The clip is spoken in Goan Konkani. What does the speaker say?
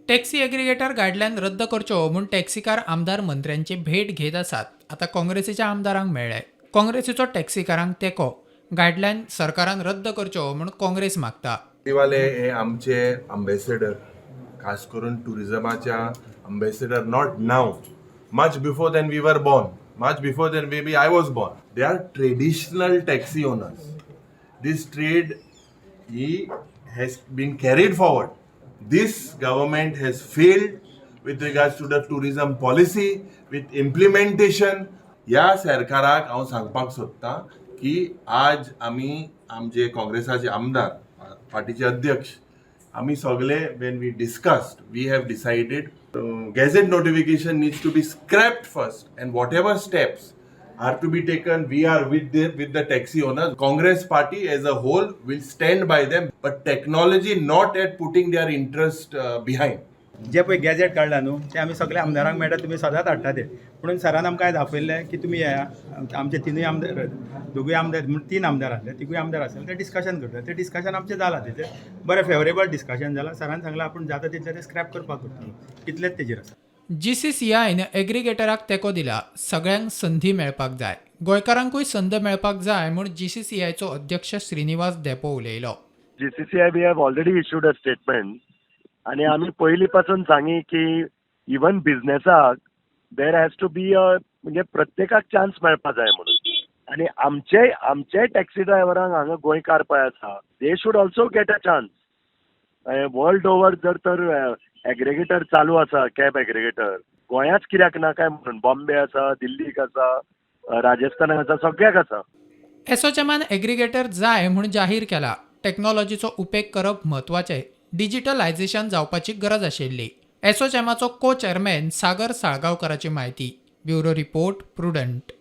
टॅक्सी एग्रीगेटर गायडलायन रद्द करच्यो म्हूण टॅक्सीकार आमदार मंत्र्यांची भेट घेत आसात. आतां काँग्रेसीच्या आमदारांक मेळ्ळे. काँग्रेसीचो टॅक्सीकारांक तेंको. गायडलायन सरकारान रद्द करच्यो म्हूण काँग्रेस मागता. वाले हे आमचे अम्बेसेडर, खास करून टुरिजमाच्या ambassador. Not now, much before than we were born, much before than maybe I was born. They are traditional taxi owners. This trade he has been carried forward. This government has failed with regards to the tourism policy, with implementation. ह्या सरकाराक हांव सांगपाक सोदतां की आज आमी आमचे काँग्रेसाचे आमदार, पार्टीचे अध्यक्ष, आमी सगळे, when we discussed, we have decided gazette notification needs to be scrapped first and whatever steps are to be taken, we are with the taxi owners. Congress Party as a whole will stand by them, but technology, not at putting their interest behind. जे पळय गॅझेट काडला न्हू, ते आमी सगळे आमदारांक मेळटा, तुमी सदांच हाडटा ते. म्हणून सरान आमकां आयज आपयल्लें की तुमी येया. आमचे तिनूय आमदार, दोगूय आमदार म्हण तीन आमदार आसले, तिगूय आमदार आसले, ते डिस्कशन करता. ते डिस्कशन आमचें जालां, तेचें बरें फेवरेबल डिस्कशन जालां. सरान सांगलां, आपूण जाता तितलें ते स्क्रॅप करपाक करतलो. इतलेंच तेजेर आसा. जीसीसीआयन एग्रीगेटराक तेंको दिला. सगळ्यांक संदी मेळपाक जाय, गोंयकारांकूय संद मेळपाक जाय म्हूण जीसीसीआयचो अध्यक्ष श्रीनिवास धेंपो उलयलो. GCCI, we have already issued a statement आणि आमी पयलीं पासून सांगी की even बिझनेसाक there has to be a, म्हणजे प्रत्येकाक चान्स मेळपा जाय म्हणून. आनी आमचे टॅक्सी ड्रायव्हरांक हांगा गोंयकार पळय आसा, they should also get a chance. World over जर तर एग्रेगेटर चालू आसा, कॅब एग्रेगेटर, गोंयांच कित्याक ना काय म्हणून. बॉम्बे आसा, दिल्लीक आसा, राजस्थानाक आसा, सगळ्याक आसा. एसोचॅमान एग्रीगेटर जाय म्हूण जाहीर केला. टॅक्नॉलॉजीचो उपेग करप म्हत्वाचें. डिजिटलायझेशन जावपाची गरज आशिल्ली. एसोचॅमाचो को चेअरमॅन सागर साळगांवकराची म्हायती. Bureau report, prudent.